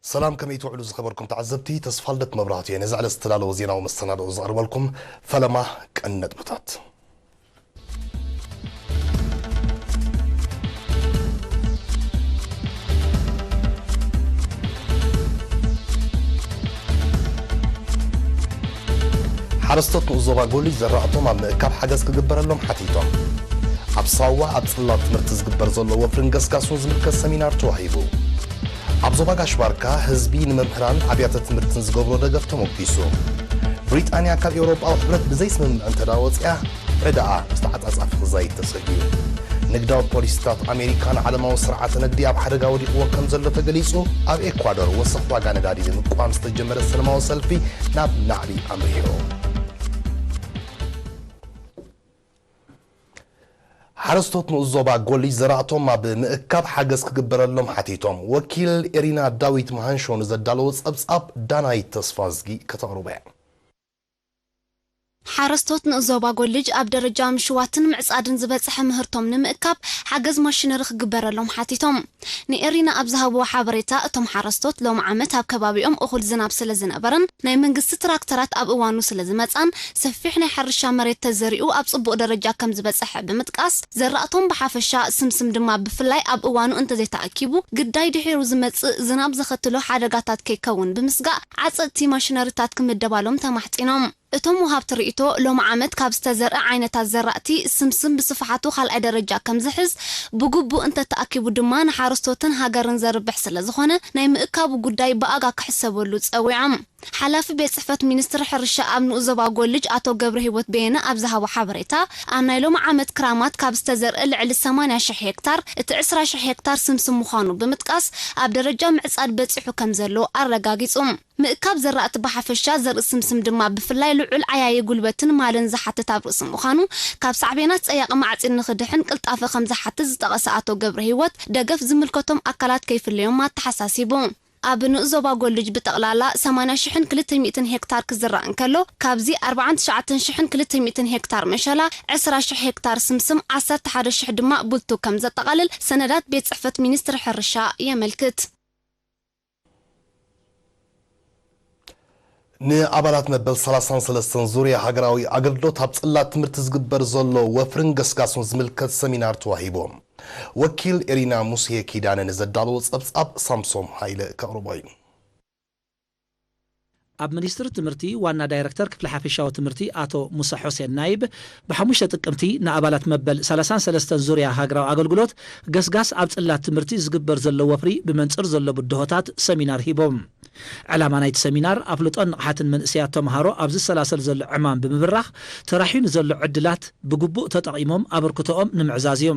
ሰላም፣ ከመይ ትውዕሉ ዝኸበርኩም ተዓዘብቲ? ተስፋልደት መብራህቱ እየ ነዚ ዕለት ዝተዳለወ ዜናዊ መሰናድኦ ዝቐርበልኩም። ፈለማ ቀንዲ ነጥብታት። ሓረስቶት ንኡስ ዞባ ጎሊጅ ዘራእቶም ኣብ ምእካብ ሓገዝ ክግበረሎም ሓቲቶም። ኣብ ሳዋ ኣብ ጽላት ትምህርቲ ዝግበር ዘሎ ወፍርን ገስጋሱን ዝምልከት ሰሚናር ተዋሂቡ። ኣብ ዞባ ጋሽ ባርካ ህዝቢ ንመምህራን ኣብያተ ትምህርትን ዝገብሮ ደገፍ ተሞጊሱ። ብሪጣንያ ካብ ኤውሮጳዊ ሕብረት ብዘይ ስምምዕ እንተዳ ወጽያ ዕዳኣ ምስ ተዓጻጻፊ ክዛይድ ተሰግዩ። ንግዳዊ ፖሊሲታት ኣሜሪካ ንዓለማዊ ስርዓተ ንግዲ ኣብ ሓደጋ ወዲቕዎ ከም ዘሎ ተገሊጹ። ኣብ ኤኳዶር ወሰኽ ዋጋ ነዳዲ ንምቅዋም ዝተጀመረ ሰላማዊ ሰልፊ ናብ ናዕቢ ኣምሪሑ። ሓረስቶት ንኡስ ዞባ ጎሊጅ ዘራእቶም ኣብ ምእካብ ሓገዝ ክግበረሎም ሓቲቶም። ወኪል ኤሪና ዳዊት መሃንሾ ንዘዳለዎ ጸብጻብ ዳናይት ተስፋዝጊ ከተቕርቦ እያ። ሓረስቶት ንኡስ ዞባ ጎሊጅ ኣብ ደረጃ ምሽዋትን ምዕጻድን ዝበጽሐ ምህርቶም ንምእካብ ሓገዝ ማሽነሪ ክግበረሎም ሓቲቶም። ንኤሪና ኣብ ዝሃብዎ ሓበሬታ፣ እቶም ሓረስቶት ሎሚ ዓመት ኣብ ከባቢኦም እኹል ዝናብ ስለ ዝነበረን ናይ መንግስቲ ትራክተራት ኣብ እዋኑ ስለ ዝመጻን ሰፊሕ ናይ ሕርሻ መሬት ተዘሪኡ ኣብ ጽቡቕ ደረጃ ከም ዝበጽሐ ብምጥቃስ፣ ዘራእቶም ብሓፈሻ ስምስም ድማ ብፍላይ ኣብ እዋኑ እንተዘይተኣኪቡ ግዳይ ድሒሩ ዝመጽእ ዝናብ ዘኸትሎ ሓደጋታት ከይከውን ብምስጋእ ዓጸድቲ ማሽነሪታት ክምደባሎም ተማሕጺኖም። እቶም ወሃብቲ ርእይቶ፣ ሎሚ ዓመት ካብ ዝተዘርአ ዓይነታት ዘራእቲ፣ ስምስም ብስፍሓቱ ካልኣይ ደረጃ ከም ዝሕዝ፣ ብግቡእ እንተተኣኪቡ ድማ ንሓረስቶትን ሃገርን ዘርብሕ ስለ ዝኾነ፣ ናይ ምእካቡ ጉዳይ ብኣጋ ክሕሰበሉ ጸዊዖም። ሓላፊ ቤት ጽሕፈት ሚኒስትሪ ሕርሻ ኣብ ንኡስ ዞባ ጎልጅ ኣቶ ገብረሂወት በየነ ኣብ ዝሃቦ ሓበሬታ፣ ኣብ ናይ ሎሚ ዓመት ክራማት ካብ ዝተዘርአ ልዕሊ ሰማንያ ሽሕ ሄክታር፣ እቲ ዕስራ ሽሕ ሄክታር ስምስም ምዃኑ ብምጥቃስ፣ ኣብ ደረጃ ምዕጻድ በጺሑ ከም ዘሎ ኣረጋጊጹ። ምእካብ ዘራእቲ ብሓፈሻ፣ ዘርኢ ስምስም ድማ ብፍላይ ልዑል ዓያዪ ጉልበትን ማልን ዝሓትት ኣብ ርእሲ ምዃኑ፣ ካብ ሳዕቤናት ጸያቒ ማዕጺድ ንኽድሕን ቅልጣፈ ከም ዝሓትት ዝጠቐሰ ኣቶ ገብረሂወት፣ ደገፍ ዝምልከቶም ኣካላት ከይፍለዮም ኣተሓሳሲቡ። ኣብ ንኡስ ዞባ ጎልጅ ብጠቕላላ ሰማንያ ሽሕን ክልተ ሚእትን ሄክታር ክዝራእ እንከሎ፣ ካብዚ ኣርባዓን ትሽዓተን ሽሕን ክልተ ሚእትን ሄክታር መሸላ፣ ዕስራ ሽሕ ሄክታር ስምስም፣ ዓሰርተ ሓደ ሽሕ ድማ ቡልቱ ከም ዘጠቓልል ሰነዳት ቤት ጽሕፈት ሚኒስትሪ ሕርሻ የመልክት። ንኣባላት መበል ሰላሳን ሰለስተን ዙርያ ሃገራዊ ኣገልግሎት ኣብ ጽላት ትምህርቲ ዝግበር ዘሎ ወፍርን ገስጋሱን ዝምልከት ሰሚናር ተዋሂቡ። ወኪል ኤሪና ሙሴ ኪዳነ ንዘዳለዎ ጸብጻብ ሳምሶም ሃይለ ከቕርቦ እዩ። ኣብ ሚኒስትሪ ትምህርቲ ዋና ዳይረክተር ክፍሊ ሓፈሻዊ ትምህርቲ ኣቶ ሙሳ ሑሴን ናይብ፣ ብሓሙሽተ ጥቅምቲ ንኣባላት መበል ሰላሳን ሰለስተን ዙርያ ሃገራዊ ኣገልግሎት ገስጋስ ኣብ ጽላት ትምህርቲ ዝግበር ዘሎ ወፍሪ ብመንጽር ዘሎ ብድሆታት ሰሚናር ሂቦም። ዕላማ ናይቲ ሰሚናር ኣፍልጦን ንቕሓትን መንእሰያት ተምሃሮ ኣብ ዝሰላሰል ዘሎ ዕማም ብምብራኽ ተራሕዩ ንዘሎ ዕድላት ብግቡእ ተጠቒሞም ኣበርክቶኦም ንምዕዛዝ እዩ።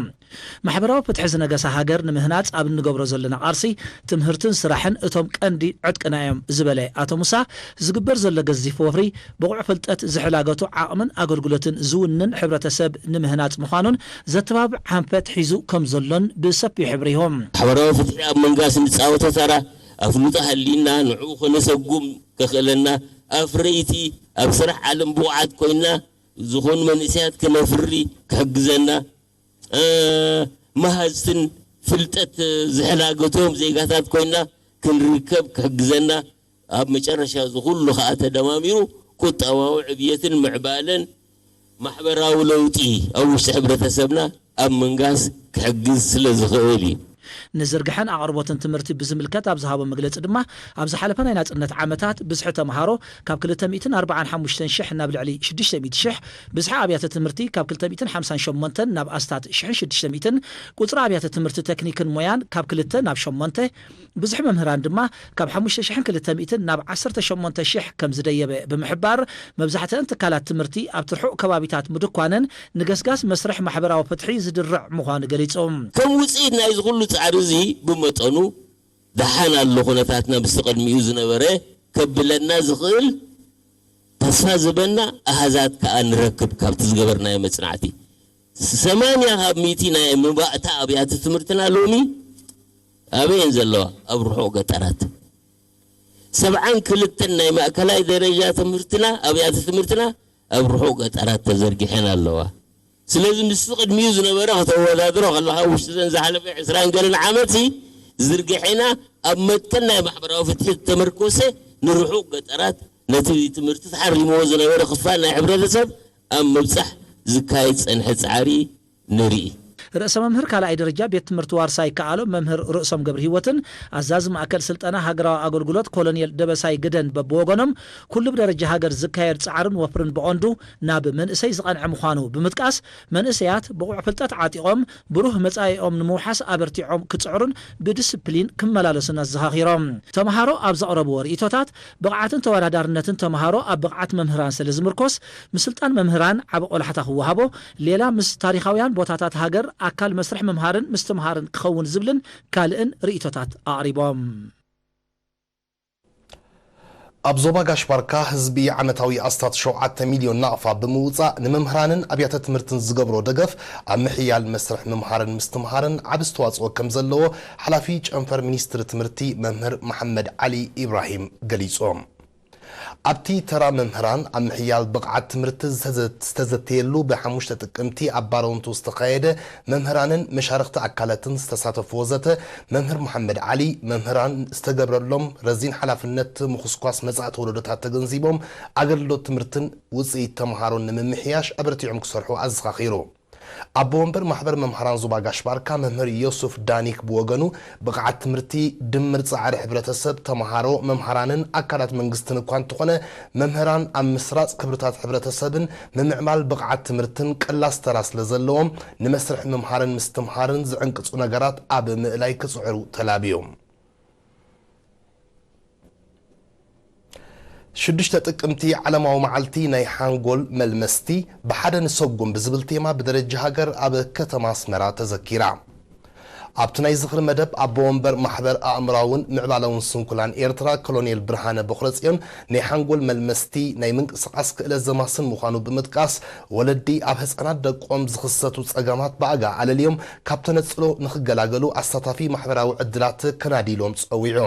ማሕበራዊ ፍትሒ ዝነገሳ ሃገር ንምህናጽ ኣብ እንገብሮ ዘለና ቃልሲ ትምህርትን ስራሕን እቶም ቀንዲ ዕጥቅና እዮም ዝበለ ኣቶ ሙሳ፣ ዝግበር ዘሎ ገዚፍ ወፍሪ ብቑዕ ፍልጠት ዝሕላገቱ ዓቕምን ኣገልግሎትን ዝውንን ሕብረተሰብ ንምህናጽ ምዃኑን ዘተባብዕ ሓንፈት ሒዙ ከም ዘሎን ብሰፊሑ ኣብሪሆም። ማሕበራዊ ፍትሒ ኣብ ምንጋስ እንጻወቶ ተራ ኣፍልጦ ሃሊና ንዕኡ ከነሰጉም ከኽእለና፣ ኣፍረይቲ ኣብ ስራሕ ዓለም ብቑዓት ኮይና ዝኾኑ መንእሰያት ክነፍሪ ክሕግዘና፣ እ፣ መሃዝትን ፍልጠት ዝሕላገቶም ዜጋታት ኮይና ክንርከብ ክሕግዘና፣ ኣብ መጨረሻ እዚ ኩሉ ከኣ ተደማሚሩ ቁጠባዊ ዕብየትን ምዕባለን ማሕበራዊ ለውጢ ኣብ ውሽጢ ሕብረተሰብና ኣብ ምንጋስ ክሕግዝ ስለ ዝኽእል እዩ። ንዝርግሐን ኣቕርቦትን ትምህርቲ ብዝምልከት ኣብ ዝሃቦ መግለጺ ድማ፣ ኣብ ዝሓለፈ ናይ ናጽነት ዓመታት ብዝሒ ተምሃሮ ካብ ክልተ ሚእትን ኣርባዓን ሓሙሽተን ሽሕ ናብ ልዕሊ ሽዱሽተ ሚእቲ ሽሕ፣ ብዝሒ ኣብያተ ትምህርቲ ካብ ክልተ ሚእትን ሓምሳን ሸሞንተን ናብ ኣስታት ሽሕን ሽዱሽተ ሚእትን፣ ቁጽሪ ኣብያተ ትምህርቲ ቴክኒክን ሞያን ካብ ክልተ ናብ ሸሞንተ፣ ብዝሒ መምህራን ድማ ካብ ሓሙሽተ ሽሕን ክልተ ሚእትን ናብ ዓሰርተ ሸሞንተ ሽሕ ከም ዝደየበ ብምሕባር፣ መብዛሕትአን ትካላት ትምህርቲ ኣብቲ ርሑቕ ከባቢታት ምድኳነን ንገስጋስ መስርሕ ማሕበራዊ ፍትሒ ዝድርዕ ምዃኑ ገሊጹ። ከም ውጽኢት ናይዚ ኩሉ ጻዕሪ እዚ ብመጠኑ ደሓን ኣሎ ኩነታትና ምስቲ ቅድሚኡ ዝነበረ ከብለና ዝኽእል ተስፋ ዝህበና ኣሃዛት ከኣ ንረክብ ካብቲ ዝገበርናዮ መጽናዕቲ። ሰማንያ ካብ ሚእቲ ናይ መባእታ ኣብያተ ትምህርትና ሎሚ ኣበየን ዘለዋ? ኣብ ርሑቕ ገጠራት። ሰብዓን ክልተን ናይ ማእከላይ ደረጃ ትምህርትና፣ ኣብያተ ትምህርትና ኣብ ርሑቕ ገጠራት ተዘርጊሐን ኣለዋ። ስለዚ ምስቲ ቅድሚኡ ዝነበረ ከተወዳድሮ ከለኻ፣ ውሽጢ ዘን ዝሓለፈ ዕስራን ገለን ዓመት ዝርግሐና ኣብ መትከል ናይ ማሕበራዊ ፍትሒ ዝተመርኮሰ ንርሑቕ ገጠራት ነቲ ትምህርቲ ተሓሪምዎ ዝነበረ ክፋል ናይ ሕብረተሰብ ኣብ ምብጻሕ ዝካየድ ዝጸንሐ ጻዕሪ ንርኢ። ርእሰ መምህር ካልኣይ ደረጃ ቤት ትምህርቲ ዋርሳይ ከኣሎ መምህር ርእሶም ገብረ ህይወትን ኣዛዚ ማእከል ስልጠና ሃገራዊ ኣገልግሎት ኮሎኔል ደበሳይ ግደን በብወገኖም፣ ኩሉ ብደረጃ ሃገር ዝካየድ ጻዕርን ወፍርን ብቐንዱ ናብ መንእሰይ ዝቐንዐ ምዃኑ ብምጥቃስ፣ መንእሰያት ብቑዕ ፍልጠት ዓጢቖም ብሩህ መጻኢኦም ንምውሓስ ኣበርቲዖም ክጽዕሩን ብዲስፕሊን ክመላለሱን ኣዘኻኺሮም። ተምሃሮ ኣብ ዘቕረብዎ ርእይቶታት፣ ብቕዓትን ተወዳዳርነትን ተምሃሮ ኣብ ብቕዓት መምህራን ስለ ዝምርኮስ፣ ምስልጣን መምህራን ዓቢ ቆላሕታ ክወሃቦ፣ ሌላ ምስ ታሪኻውያን ቦታታት ሃገር ኣካል መስርሕ ምምሃርን ምስትምሃርን ክኸውን ዝብልን ካልእን ርእይቶታት ኣቕሪቦም። ኣብ ዞባ ጋሽ ባርካ ህዝቢ ዓመታዊ ኣስታት ሸውዓተ ሚልዮን ናቕፋ ብምውጻእ፣ ንመምህራንን ኣብያተ ትምህርትን ዝገብሮ ደገፍ ኣብ ምሕያል መስርሕ ምምሃርን ምስትምሃርን ዓቢ ኣስተዋጽኦ ከም ዘለዎ ሓላፊ ጨንፈር ሚኒስትሪ ትምህርቲ መምህር መሓመድ ዓሊ ኢብራሂም ገሊጾም። ኣብቲ ተራ መምህራን ኣብ ምሕያል ብቕዓት ትምህርቲ ዝተዘ-፣ ዝተዘተየሉ፣ ብሓሙሽተ ጥቅምቲ ኣብ ባረንቱ ዝተኻየደ መምህራንን መሻርኽቲ ኣካላትን ዝተሳተፍዎ ዘተ፣ መምህር መሓመድ ዓሊ፣ መምህራን ዝተገብረሎም ረዚን ሓላፍነት ምኹስኳስ መጻእቲ ወለዶታት ተገንዚቦም፣ ኣገልግሎት ትምህርትን ውጽኢት ተምሃሮን ንምምሕያሽ ኣበርቲዖም ክሰርሑ ኣዘኻኺሩ። ኣቦ ወንበር ማሕበር መምሃራን ዞባ ጋሽ ባርካ መምህር ዮሱፍ ዳኒክ ብወገኑ፣ ብቕዓት ትምህርቲ ድምር ጻዕሪ ሕብረተሰብ፣ ተምሃሮ፣ መምሃራንን ኣካላት መንግስትን እኳ እንተኾነ፣ መምህራን ኣብ ምስራጽ ክብርታት ሕብረተሰብን ምምዕባል ብቕዓት ትምህርትን ቀላስ ተራ ስለ ዘለዎም፣ ንመስርሕ ምምሃርን ምስትምሃርን ዝዕንቅጹ ነገራት ኣብ ምእላይ ክጽዕሩ ተላብዮም። ሽዱሽተ ጥቅምቲ ዓለማዊ መዓልቲ ናይ ሓንጎል መልመስቲ ብሓደ ንሰጉም ብዝብል ቴማ ብደረጃ ሃገር ኣብ ከተማ ኣስመራ ተዘኪራ። ኣብቲ ናይ ዝኽሪ መደብ ኣቦ ወንበር ማሕበር ኣእምራውን ምዕባለውን ስንኩላን ኤርትራ ኮሎኔል ብርሃነ በኹረጽዮን ናይ ሓንጎል መልመስቲ ናይ ምንቅስቓስ ክእለት ዘማስን ምዃኑ ብምጥቃስ፣ ወለዲ ኣብ ህጻናት ደቆም ዝኽሰቱ ጸገማት ብኣጋ ኣለልዮም ካብ ተነጽሎ ንኽገላገሉ ኣሳታፊ ማሕበራዊ ዕድላት ከናድይሎም ጸዊዑ።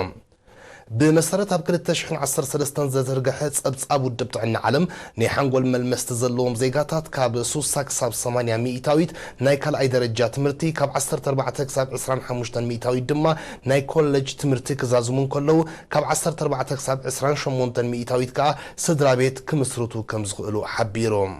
ብመሰረት ኣብ ክልተ ሽሕን ዓሰርተ ሰለስተን ዘዘርግሐ ጸብጻብ ውድብ ጥዕና ዓለም፣ ናይ ሓንጎል መልመስቲ ዘለዎም ዜጋታት ካብ ሱሳ ክሳብ ሰማንያ ሚእታዊት ናይ ካልኣይ ደረጃ ትምህርቲ፣ ካብ ዓሰርተ ኣርባዕተ ክሳብ ዕስራን ሓሙሽተን ሚእታዊት ድማ ናይ ኮለጅ ትምህርቲ ክዛዝሙ እንከለዉ፣ ካብ ዓሰርተ ኣርባዕተ ክሳብ ዕስራን ሸሞንተን ሚእታዊት ከኣ ስድራ ቤት ክምስርቱ ከም ዝኽእሉ ሓቢሮም።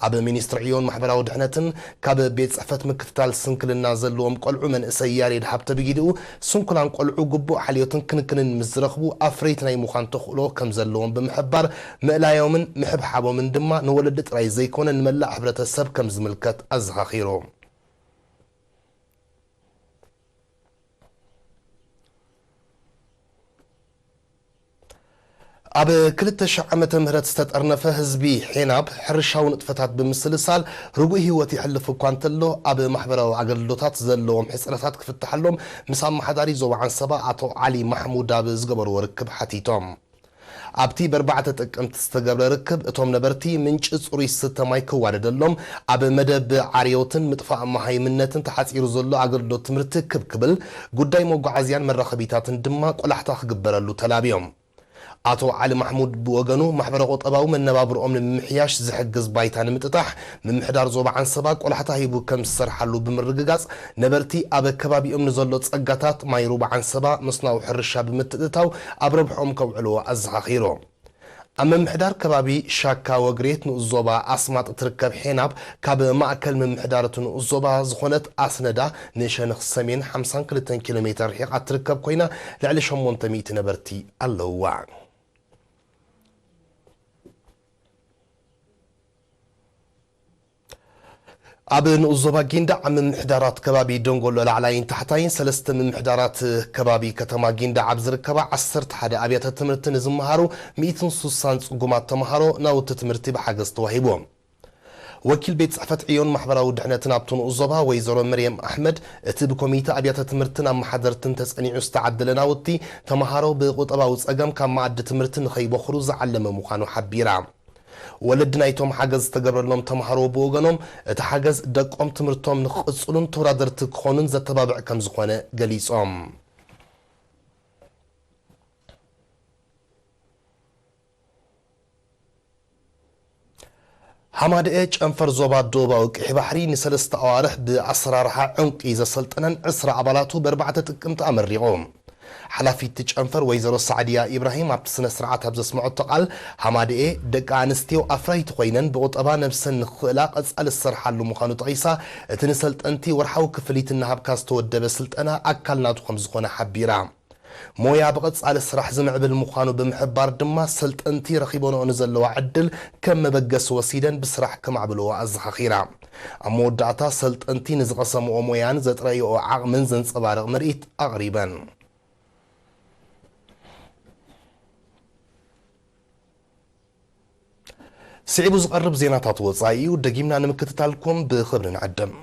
ኣብ ሚኒስትሪ ዕዮን ማሕበራዊ ድሕነትን ካብ ቤት ጽሕፈት ምክትታል ስንክልና ዘለዎም ቆልዑ መንእሰይ ያሬድ ሃብተ ብጊድኡ፣ ስንኩላን ቆልዑ ግቡእ ሓልዮትን ክንክንን ምስ ዝረኽቡ ኣፍረይቲ ናይ ምዃን ተኽእሎ ከም ዘለዎም ብምሕባር፣ ምእላዮምን ምሕብሓቦምን ድማ ንወለዲ ጥራይ ዘይኮነ ንመላእ ሕብረተሰብ ከም ዝምልከት ኣዘኻኺሩ። ኣብ ክልተ ሺሕ ዓመተ ምህረት ዝተጠርነፈ ህዝቢ ሔናብ ሕርሻዊ ንጥፈታት ብምስልሳል ርጉእ ህይወት የሕልፍ እኳ እንተሎ፣ ኣብ ማሕበራዊ ኣገልግሎታት ዘለዎም ሕጽረታት ክፍትሓሎም ምስ ኣመሓዳሪ ዞባ ዓንሰባ ኣቶ ዓሊ ማሕሙድ ኣብ ዝገበርዎ ርክብ ሓቲቶም። ኣብቲ ብኣርባዕተ ጥቅምቲ ዝተገብረ ርክብ፣ እቶም ነበርቲ ምንጪ ጽሩይ ዝስተ ማይ ክዋደደሎም፣ ኣብ መደብ ዓርዮትን ምጥፋእ መሃይምነትን ተሓጺሩ ዘሎ ኣገልግሎት ትምህርቲ ክብ ክብል፣ ጉዳይ መጓዓዝያን መራኸቢታትን ድማ ቆላሕታ ክግበረሉ ተላብዮም። ኣቶ ዓሊ ማሕሙድ ብወገኑ፣ ማሕበረ ቁጠባዊ መነባብርኦም ንምምሕያሽ ዝሕግዝ ባይታ ንምጥጣሕ፣ ምምሕዳር ዞባ ዓንሰባ ቆላሕታ ሂቡ ከም ዝሰርሓሉ ብምርግጋጽ፣ ነበርቲ ኣብ ከባቢኦም ንዘሎ ጸጋታት ማይ ሩባ ዓንሰባ መስኖኣዊ ሕርሻ ብምትእትታው ኣብ ረብሕኦም ከውዕልዎ ኣዘኻኺሩ። ኣብ ምምሕዳር ከባቢ ሻካ ወግሬት ንኡስ ዞባ ኣስማጥ እትርከብ ሔናብ፣ ካብ ማእከል ምምሕዳር እቲ ንኡስ ዞባ ዝኾነት ኣስነዳ ንሸነኽ ሰሜን ሓምሳን ክልተን ኪሎ ሜተር ርሒቓ እትርከብ ኮይና፣ ልዕሊ ሸሞንተ ሚእቲ ነበርቲ ኣለውዋ። ኣብ ንኡስ ዞባ ጊንዳዕ ኣብ ምምሕዳራት ከባቢ ደንጎሎ ላዕላይን ታሕታይን፣ ሰለስተ ምምሕዳራት ከባቢ ከተማ ጊንዳዕ ኣብ ዝርከባ ዓሰርተ ሓደ ኣብያተ ትምህርቲ ንዝመሃሩ ሚእትን ሱሳን ጽጉማት ተምሃሮ ናውቲ ትምህርቲ ብሓገዝ ተዋሂቦም። ወኪል ቤት ጽሕፈት ዕዮን ማሕበራዊ ድሕነትን ኣብቲ ንኡስ ዞባ ወይዘሮ መርየም ኣሕመድ፣ እቲ ብኮሚተ ኣብያተ ትምህርትን ኣመሓደርትን ተጸኒዑ ዝተዓደለ ናውቲ፣ ተምሃሮ ብቁጠባዊ ጸገም ካብ መኣዲ ትምህርቲ ንኸይበኹሩ ዝዓለመ ምዃኑ ሓቢራ። ወለዲ ናይቶም ሓገዝ ዝተገብረሎም ተምሃሮ ብወገኖም፣ እቲ ሓገዝ ደቆም ትምህርቶም ንክቕጽሉን ተወዳደርቲ ክኾኑን ዘተባብዕ ከም ዝኾነ ገሊጾም። ሃማደኤ ጨንፈር ዞባ ደቡባዊ ቀይሕ ባሕሪ ንሰለስተ ኣዋርሕ ብኣሰራርሓ ዕንቂ ዘሰልጠነን ዕስራ ኣባላቱ ብኣርባዕተ ጥቅምቲ ኣመሪቑ። ሓላፊት እቲ ጨንፈር ወይዘሮ ሳዕድያ ኢብራሂም ኣብቲ ስነ ስርዓት ኣብ ዘስምዐቶ ቃል፣ ሃማደኤ ደቂ ኣንስትዮ ኣፍራይቲ ኮይነን ብቑጠባ ነብሰን ንኽኽእላ ቀጻሊ ዝሰርሓሉ ምዃኑ ጠቒሳ፣ እቲ ንሰልጠንቲ ወርሓዊ ክፍሊት እናሃብካ ዝተወደበ ስልጠና ኣካል ናቱ ከም ዝኾነ ሓቢራ። ሞያ ብቐጻሊ ስራሕ ዝምዕብል ምዃኑ ብምሕባር ድማ፣ ሰልጠንቲ ረኺበንኦ ንዘለዋ ዕድል ከም መበገሲ ወሲደን ብስራሕ ከማዕብልዎ ኣዘኻኺራ። ኣብ መወዳእታ፣ ሰልጠንቲ ንዝቐሰምኦ ሞያን ዘጥረይኦ ዓቕምን ዘንጸባርቕ ምርኢት ኣቕሪበን። ስዒቡ ዝቐርብ ዜናታት ወጻኢ እዩ። ደጊምና ንምክትታልኩም ብኽብሪ ንዕድም።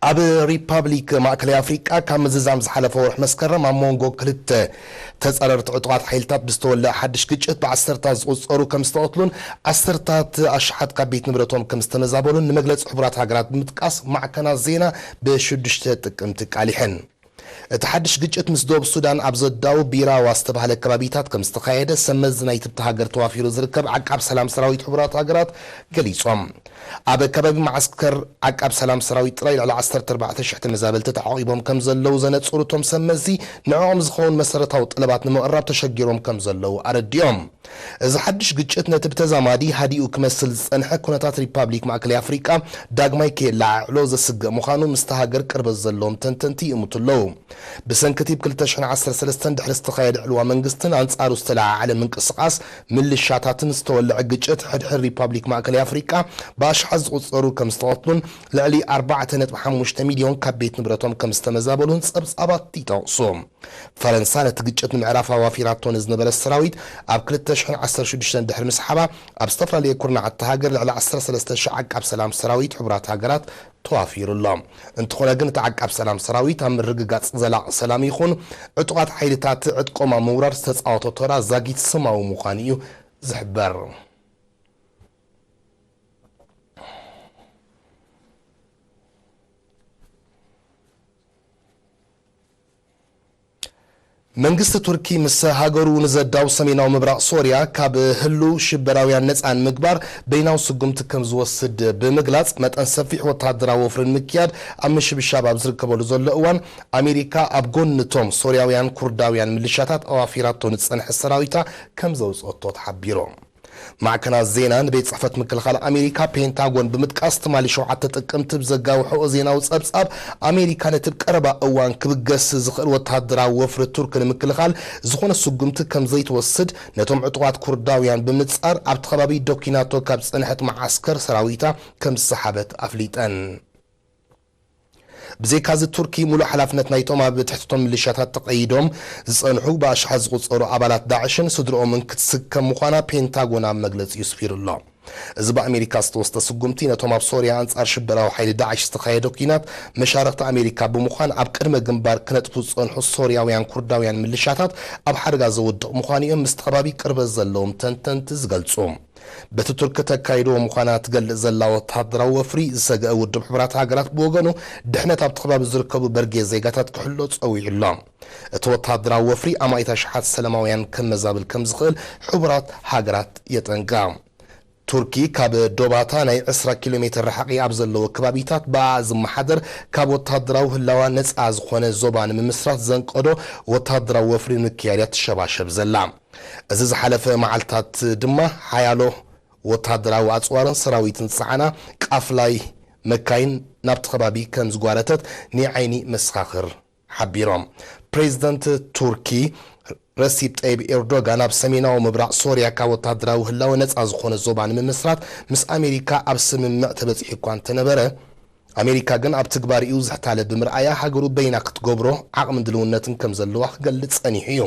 ኣብ ሪፓብሊክ ማእከላይ ኣፍሪቃ፣ ካብ ምዝዛም ዝሓለፈ ወርሒ መስከረም ኣብ መንጎ ክልተ ተጻረርቲ ዕጡቓት ሓይልታት ብዝተወልዐ ሓድሽ ግጭት ብዓሰርታት ዝቑጸሩ ከም ዝተቐትሉን ዓሰርታት ኣሽሓት ካብ ቤት ንብረቶም ከም ዝተመዛበሉን ንመግለጺ ሕቡራት ሃገራት ብምጥቃስ ማዕከናት ዜና ብሽዱሽተ ጥቅምቲ ኣቃሊሐን። እቲ ሓድሽ ግጭት ምስ ደቡብ ሱዳን ኣብ ዘዳውብ ቢራዋ ዝተባህለ ከባቢታት ከም ዝተኻየደ ሰብ መዚ ናይቲ ኣብታ ሃገር ተዋፊሩ ዝርከብ ዓቃብ ሰላም ሰራዊት ሕቡራት ሃገራት ገሊጾም። ኣብ ከባቢ መዓስከር ዓቃብ ሰላም ሰራዊት ጥራይ ልዕሊ ዓሰርተ ኣርባዕተ ሽሕ ተመዛበልቲ ተዓቒቦም ከም ዘለዉ ዘነጽሩ እቶም ሰብ መዚ፣ ንዕኦም ዝኸውን መሰረታዊ ጠለባት ንምቕራብ ተሸጊሮም ከም ዘለዉ ኣረዲኦም። እዚ ሓድሽ ግጭት ነቲ ብተዛማዲ ሃዲኡ ክመስል ዝጸንሐ ኩነታት ሪፓብሊክ ማእከላይ ኣፍሪቃ ዳግማይ ከየለዓዕሎ ዘስግእ ምዃኑ ምስታ ሃገር ቅርበት ዘለዎም ተንተንቲ ይእምቱ ኣለዉ። ብሰንኪ እቲ ብ ክልተ ሽሕን ዓሰርተ ሰለስተን ድሕሪ ዝተኻየደ ዕልዋ መንግስትን ኣንጻሩ ዝተለዓዓለ ምንቅስቓስ ምልሻታትን ዝተወልዐ ግጭት፣ ሕድሕድ ሪፓብሊክ ማእከላይ ኣፍሪቃ ብኣሽሓት ዝቑጸሩ ከም ዝተቐትሉን ልዕሊ ኣርባዕተ ነጥቢ ሓሙሽተ ሚልዮን ካብ ቤት ንብረቶም ከም ዝተመዛበሉን ጸብጻባት ይጠቕሱ። ፈረንሳ ነቲ ግጭት ንምዕራፍ ኣዋፊራቶ ንዝነበረ ሰራዊት ኣብ ክልተ ሽሕን ዓሰርተ ሽዱሽተን ድሕሪ ምስሓባ፣ ኣብ ዝተፈላለየ ኩርናዓት እታ ሃገር ልዕሊ ዓሰርተ ሰለስተ ሽሕ ዓቃብ ሰላም ሰራዊት ሕቡራት ሃገራት ተዋፊሩ ኣሎ። እንተኾነ ግን፣ እቲ ዓቃብ ሰላም ሰራዊት ኣብ ምርግጋጽ ዘላቒ ሰላም ይኹን ዕጡቓት ሓይልታት ዕጥቆም ኣብ ምውራድ ዝተጻወቶ ተራ ዛጊት ስማዊ ምዃኑ እዩ ዝሕበር። መንግስቲ ቱርኪ ምስ ሃገሩ ንዘዳው ሰሜናዊ ምብራቕ ሶርያ ካብ ህሉው ሽበራውያን ነጻ ንምግባር በይናዊ ስጉምቲ ከም ዝወስድ ብምግላጽ፣ መጠን ሰፊሕ ወተሃደራዊ ወፍሪ ንምክያድ ኣብ ምሽብሻብ ኣብ ዝርከበሉ ዘሎ እዋን፣ ኣሜሪካ ኣብ ጎኒ እቶም ሶርያውያን ኩርዳውያን ምልሻታት ኣዋፊራቶ ንዝጸንሐት ሰራዊታ ከም ዘውጽኦቶ ተሓቢሩ። ማዕከናት ዜና ንቤት ጽሕፈት ምክልኻል ኣሜሪካ ፔንታጎን ብምጥቃስ፣ ትማሊ ሸውዓተ ጥቅምቲ ብዘጋውሐኦ ዜናዊ ጸብጻብ፣ ኣሜሪካ ነቲ ብቀረባ እዋን ክብገስ ዝኽእል ወተሃደራዊ ወፍሪ ቱርኪ ንምክልኻል ዝኾነ ስጉምቲ ከም ዘይትወስድ፣ ነቶም ዕጡቓት ኩርዳውያን ብምጻር ኣብቲ ከባቢ ደኲናቶ ካብ ዝጸንሐት መዓስከር ሰራዊታ ከም ዝሰሓበት ኣፍሊጠን። ብዘይካዚ፣ ቱርኪ ሙሉእ ሓላፍነት ናይቶም ኣብ ትሕቲ እቶም ሚሊሻታት ተቐይዶም ዝጸንሑ ብኣሽሓት ዝቑጸሩ ኣባላት ዳዕሽን ስድርኦምን ክትስከም ምዃና ፔንታጎን ኣብ መግለጺኡ ስፊሩ ኣሎ። እዚ ብኣሜሪካ ዝተወስደ ስጉምቲ፣ ነቶም ኣብ ሶርያ ኣንጻር ሽበራዊ ሓይሊ ዳዕሽ ዝተኻየደ ኲናት መሻርኽቲ ኣሜሪካ ብምዃን ኣብ ቅድመ ግንባር ክነጥፉ ዝጸንሑ ሶርያውያን ኩርዳውያን ሚሊሻታት ኣብ ሓደጋ ዘውድቕ ምዃኑ እዮም ምስቲ ከባቢ ቅርበት ዘለዎም ተንተንቲ ዝገልጹ። በቲ ቱርኪ ተካይድዎ ምዃና ትገልጽ ዘላ ወተሃደራዊ ወፍሪ ዝሰግአ ውድብ ሕቡራት ሃገራት ብወገኑ፣ ድሕነት ኣብቲ ከባቢ ዝርከቡ በርጌ ዜጋታት ክሕሎ ጸዊዑ ኣሎ። እቲ ወተሃደራዊ ወፍሪ ኣማኢት ኣሽሓት ሰላማውያን ከመዛብል ከም ዝኽእል ሕቡራት ሃገራት የጠንቅቓ። ቱርኪ ካብ ዶባታ ናይ ዕስራ ኪሎ ሜትር ርሕቂ ኣብ ዘለዎ ከባቢታት ብኣ ዝመሓደር ካብ ወተሃደራዊ ህላዋ ነጻ ዝኾነ ዞባ ንምምስራት ዘንቀዶ ወተሃደራዊ ወፍሪ ንምክያድ እያ ትሸባሸብ ዘላ። እዚ ዝሓለፈ መዓልታት ድማ ሓያሎ ወተሃደራዊ ኣጽዋርን ሰራዊትን ዝጸዓና ቃፍላይ መካይን ናብቲ ከባቢ ከም ዝጓረተት ናይ ዓይኒ መሰኻኽር ሓቢሮም። ፕሬዚደንት ቱርኪ ረሲፕ ጠይብ ኤርዶጋን ኣብ ሰሜናዊ ምብራቕ ሶርያ ካብ ወተሃደራዊ ህላወ ነጻ ዝኾነ ዞባ ንምምስራት ምስ ኣሜሪካ ኣብ ስምምዕ ተበጺሑ እኳ እንተነበረ፣ ኣሜሪካ ግን ኣብ ትግባርኡ ዝሕታለ ብምርኣያ፣ ሃገሩ በይና ክትገብሮ ዓቕምን ድልውነትን ከም ዘለዋ ክገልጽ ጸኒሑ እዩ።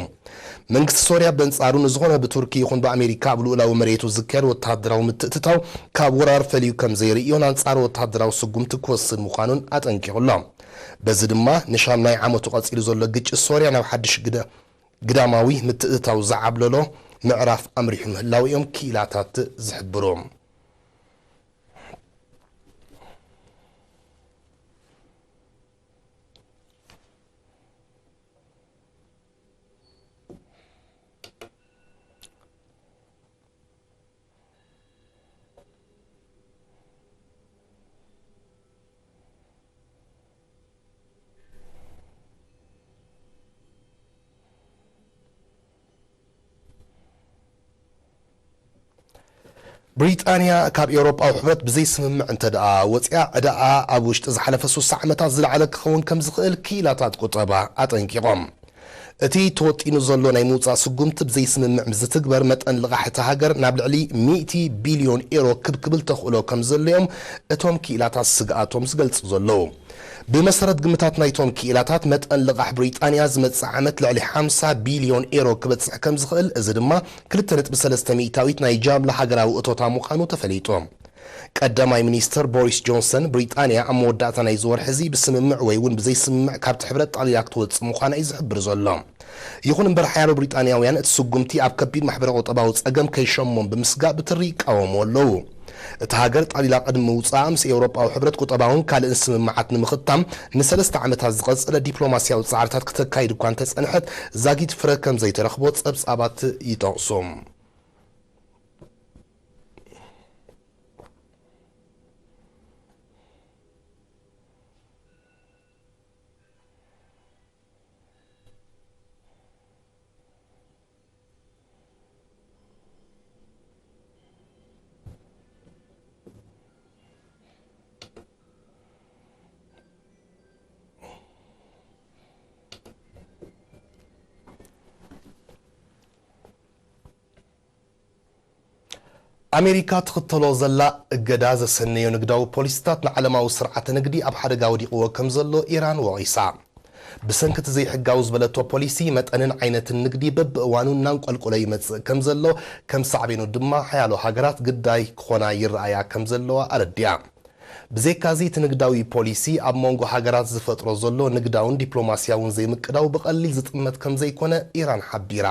መንግስቲ ሶርያ በንጻሩ፣ ንዝኾነ ብቱርኪ ይኹን ብኣሜሪካ ኣብ ልኡላዊ መሬቱ ዝካየድ ወተሃደራዊ ምትእትታው ካብ ወራር ፈልዩ ከም ዘይርእዮን ኣንጻር ወተሃደራዊ ስጉምቲ ክወስድ ምዃኑን ኣጠንቂቑ ኣሎ። በዚ ድማ ንሻምናይ ዓመቱ ቀጺሉ ዘሎ ግጭት ሶርያ ናብ ሓድሽ ግደ-፣ ግዳማዊ ምትእትታው ዝዓብለሎ ምዕራፍ ኣምሪሑ ምህላው እዮም ክኢላታት ዝሕብሩ። ብሪጣንያ ካብ ኤውሮጳዊ ሕብረት ብዘይስምምዕ እንተ ደኣ ወጺኣ፣ ዕዳኣ ኣብ ውሽጢ ዝሓለፈ ስሳ ዓመታት ዝለዓለ ክኸውን ከም ዝኽእል ክኢላታት ቁጠባ ኣጠንቂቖም። እቲ ተወጢኑ ዘሎ ናይ ምውጻእ ስጉምቲ ብዘይስምምዕ ምስ ዝትግበር፣ መጠን ልቓሕ እታ ሃገር ናብ ልዕሊ ሚእቲ ቢልዮን ኤሮ ክብ ክብል ተኽእሎ ከም ዘሎ እዮም እቶም ክኢላታት ስግኣቶም ዝገልጹ ዘለዉ። ብመሰረት ግምታት ናይቶም ክኢላታት፣ መጠን ልቓሕ ብሪጣንያ ዝመጽእ ዓመት ልዕሊ ሓምሳ ቢልዮን ኤሮ ክበጽሕ ከም ዝኽእል፣ እዚ ድማ ክልተ ነጥቢ ሰለስተ ሚእታዊት ናይ ጃምላ ሃገራዊ እቶታ ምዃኑ ተፈሊጡ። ቀዳማይ ሚኒስትር ቦሪስ ጆንሰን፣ ብሪጣንያ ኣብ መወዳእታ ናይዚ ወርሒ እዚ ብስምምዕ ወይ እውን ብዘይስምምዕ ካብቲ ሕብረት ጠቕሊላ ክትወጽእ ምዃና እዩ ዝሕብር ዘሎ። ይኹን እምበር፣ ሓያሎ ብሪጣንያውያን እቲ ስጉምቲ ኣብ ከቢድ ማሕበረ-ቁጠባዊ ጸገም ከይሸሞም ብምስጋእ ብትሪ ይቃወምዎ ኣለዉ። እታ ሃገር ጠቕሊላ ቅድሚ ምውጻኣ ምስ ኤውሮጳዊ ሕብረት ቁጠባውን ካልእን ስምምዓት ንምኽታም ንሰለስተ ዓመታት ዝቐጸለ ዲፕሎማስያዊ ጻዕርታት ክተካይድ እኳ እንተጸንሐት፣ ዛጊት ፍረ ከም ዘይተረኽቦ ጸብጻባት ይጠቕሱ። ኣሜሪካ ትኽተሎ ዘላ እገዳ ዘሰነዮ ንግዳዊ ፖሊሲታት ንዓለማዊ ስርዓተ ንግዲ ኣብ ሓደጋ ወዲቕዎ ከም ዘሎ ኢራን ወቒሳ። ብሰንኪ እቲ ዘይሕጋዊ ዝበለቶ ፖሊሲ፣ መጠንን ዓይነትን ንግዲ በብእዋኑ እናንቆልቆለ ይመጽእ ከም ዘሎ፣ ከም ሳዕቤኑ ድማ ሓያሎ ሃገራት ግዳይ ክኾና ይረኣያ ከም ዘለዋ ኣረዲኣ። ብዘይካዚ፣ እቲ ንግዳዊ ፖሊሲ ኣብ መንጎ ሃገራት ዝፈጥሮ ዘሎ ንግዳውን ዲፕሎማስያውን ዘይምቅዳው ብቐሊል ዝጥመት ከም ዘይኮነ ኢራን ሓቢራ።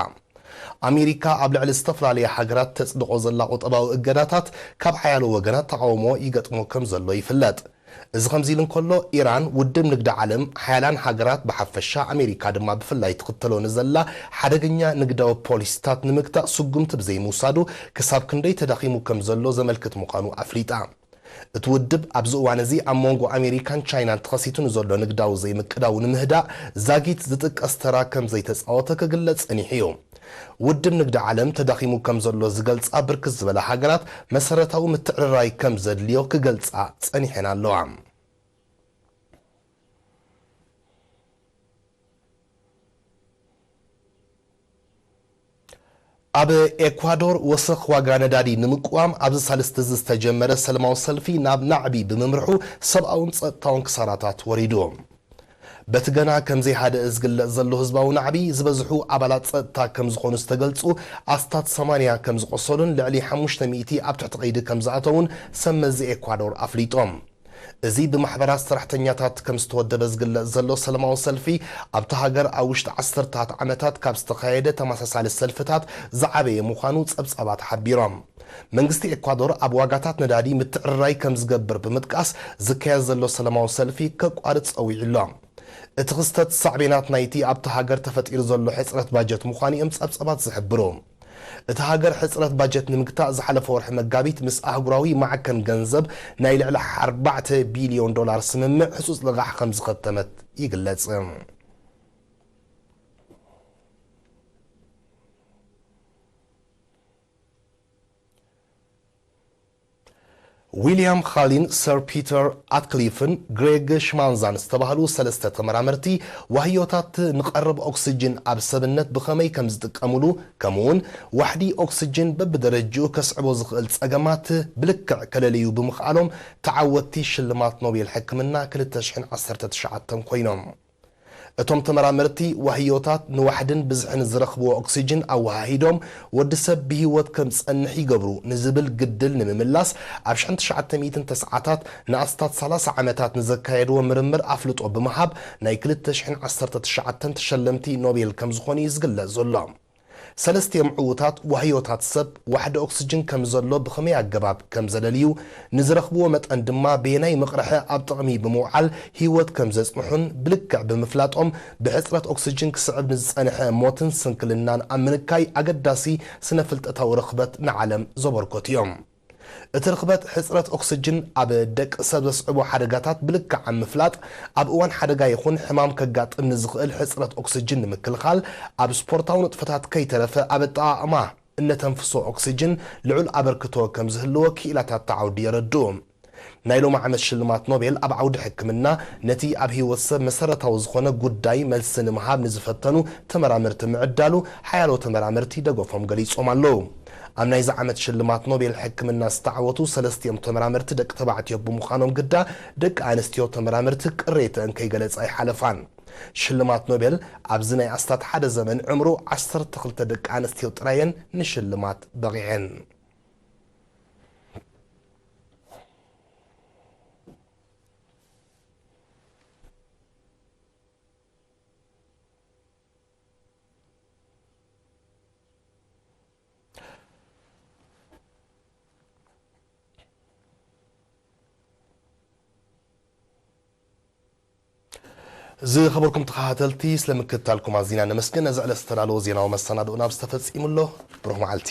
ኣሜሪካ ኣብ ልዕሊ ዝተፈላለያ ሃገራት ተጽድቖ ዘላ ቁጠባዊ እገዳታት ካብ ሓያሎ ወገናት ተቓውሞ ይገጥሞ ከም ዘሎ ይፍለጥ። እዚ ከምዚ ኢሉ እንከሎ፣ ኢራን ውድብ ንግዲ ዓለም፣ ሓያላን ሃገራት ብሓፈሻ፣ ኣሜሪካ ድማ ብፍላይ ትኽተሎ ንዘላ ሓደገኛ ንግዳዊ ፖሊሲታት ንምግታእ ስጉምቲ ብዘይምውሳዱ ክሳብ ክንደይ ተዳኺሙ ከም ዘሎ ዘመልክት ምዃኑ ኣፍሊጣ። እቲ ውድብ ኣብዚ እዋን እዚ ኣብ መንጎ ኣሜሪካን ቻይናን ተኸሲቱ ንዘሎ ንግዳዊ ዘይምቅዳው ንምህዳእ ዛጊት ዝጥቀስ ተራ ከም ዘይተጻወተ ክግለጽ ጸኒሑ እዩ። ውድብ ንግዲ ዓለም ተዳኺሙ ከም ዘሎ ዝገልጻ ብርክት ዝበላ ሃገራት መሰረታዊ ምትዕርራይ ከም ዘድልዮ ክገልጻ ጸኒሐን ኣለዋ። ኣብ ኤኳዶር ወሰኽ ዋጋ ነዳዲ ንምቅዋም ኣብዚ ሳልስቲ እዚ ዝተጀመረ ሰላማዊ ሰልፊ ናብ ናዕቢ ብምምርሑ ሰብኣውን ጸጥታውን ክሳራታት ወሪዱ። በቲ ገና ከም ዘይሃደአ ዝግለጽ ዘሎ ህዝባዊ ናዕቢ፣ ዝበዝሑ ኣባላት ጸጥታ ከም ዝኾኑ ዝተገልጹ ኣስታት ሰማንያ ከም ዝቖሰሉን ልዕሊ ሓሙሽተ ሚእቲ ኣብ ትሕቲ ቀይዲ ከም ዝኣተዉን ሰብ መዚ ኤኳዶር ኣፍሊጦም። እዚ ብማሕበራት ሰራሕተኛታት ከም ዝተወደበ ዝግለጽ ዘሎ ሰላማዊ ሰልፊ፣ ኣብታ ሃገር ኣብ ውሽጢ ዓሰርታት ዓመታት ካብ ዝተኻየደ ተመሳሳሊ ሰልፍታት ዝዓበየ ምዃኑ ጸብጻባት ሓቢሮም። መንግስቲ ኤኳዶር ኣብ ዋጋታት ነዳዲ ምትዕርራይ ከም ዝገብር ብምጥቃስ፣ ዝካየድ ዘሎ ሰላማዊ ሰልፊ ከቋርጽ ጸዊዑ ኣሎ። እቲ ክስተት ሳዕቤናት ናይቲ ኣብታ ሃገር ተፈጢሩ ዘሎ ሕጽረት ባጀት ምዃኑ እዮም ጸብጻባት ዝሕብሩ። እታ ሃገር ሕጽረት ባጀት ንምግታእ ዝሓለፈ ወርሒ መጋቢት ምስ ኣህጉራዊ ማዕከን ገንዘብ ናይ ልዕሊ ኣርባዕተ ቢልዮን ዶላር ስምምዕ ህጹጽ ልቓሕ ከም ዝኸተመት ይግለጽ። ዊልያም ኻሊን ሰር ፒተር ኣትክሊፍን ግሬግ ሽማንዛን ዝተባህሉ ሰለስተ ተመራመርቲ፣ ዋህዮታት ንቐረብ ኦክስጅን ኣብ ሰብነት ብኸመይ ከም ዝጥቀምሉ፣ ከምኡውን ዋሕዲ ኦክስጅን በብደረጅኡ ከስዕቦ ዝኽእል ጸገማት ብልክዕ ከለልዩ ብምኽኣሎም፣ ተዓወትቲ ሽልማት ኖቤል ሕክምና ክልተ ሽሕን ዓሰርተ ትሽዓተን ኮይኖም። እቶም ተመራመርቲ፣ ዋህዮታት ንዋሕድን ብዝሕን ዝረኽብዎ ኦክስጅን ኣወሃሂዶም፣ ወዲ ሰብ ብህይወት ከም ዝጸንሕ ይገብሩ ንዝብል ግድል ንምምላስ፣ ኣብ ሽሕን ትሽዓተ ሚእትን ተስዓታት ንኣስታት ሰላሳ ዓመታት ንዘካየድዎ ምርምር ኣፍልጦ ብምሃብ፣ ናይ ክልተ ሽሕን ዓሰርተ ትሽዓተን ተሸለምቲ ኖቤል ከም ዝኾኑ እዩ ዝግለጽ ዘሎ። ሰለስቲኦም ዕዉታት ዋህዮታት ሰብ ዋሕዲ ኦክስጅን ከም ዘሎ ብኸመይ ኣገባብ ከም ዘለልዩ፣ ንዝረኽብዎ መጠን ድማ በየናይ መቕርሒ ኣብ ጥቕሚ ብምውዓል ህይወት ከም ዘጽንሑን ብልክዕ ብምፍላጦም ብሕጽረት ኦክስጅን ክስዕብ ንዝጸንሐ ሞትን ስንክልናን ኣብ ምንካይ ኣገዳሲ ስነ-ፍልጠታዊ ርኽበት ንዓለም ዘበርከቱ እዮም። እቲ ርኽበት ሕጽረት ኦክስጅን ኣብ ደቂ ሰብ ዘስዕቦ ሓደጋታት ብልክዕ ኣብ ምፍላጥ፣ ኣብ እዋን ሓደጋ ይኹን ሕማም ከጋጥም ንዝኽእል ሕጽረት ኦክስጅን ንምክልኻል፣ ኣብ ስፖርታዊ ንጥፈታት ከይተረፈ ኣብ ኣጠቓቕማ እነተንፍሶ ኦክስጅን ልዑል ኣበርክቶ ከም ዝህልዎ ክኢላታት እቲ ዓውዲ የረድኡ። ናይ ሎሚ ዓመት ሽልማት ኖቤል ኣብ ዓውዲ ሕክምና ነቲ ኣብ ህይወት ሰብ መሰረታዊ ዝኾነ ጉዳይ መልሲ ንምሃብ ንዝፈተኑ ተመራመርቲ ምዕዳሉ ሓያሎ ተመራመርቲ ደገፎም ገሊጾም ኣለዉ። ኣብ ናይዚ ዓመት ሽልማት ኖቤል ሕክምና ዝተዓወቱ ሰለስቲኦም ተመራመርቲ ደቂ ተባዕትዮ ብምዃኖም ግዳ፣ ደቂ ኣንስትዮ ተመራመርቲ ቅሬተአን ከይገለጻ ኣይሓለፋን። ሽልማት ኖቤል ኣብዚ ናይ ኣስታት ሓደ ዘመን ዕምሩ ዓሰርተ ክልተ ደቂ ኣንስትዮ ጥራየን ንሽልማት በቒዐን። ዝኸበርኩም ተኸታተልቲ፣ ስለ ምክትታልኩም ኣዚና ነመስግን። ነዚ ዕለት ዝተዳለወ ዜናዊ መሰናድኦና ኣብዚ ተፈጺሙ ኣሎ። ብሩኽ መዓልቲ።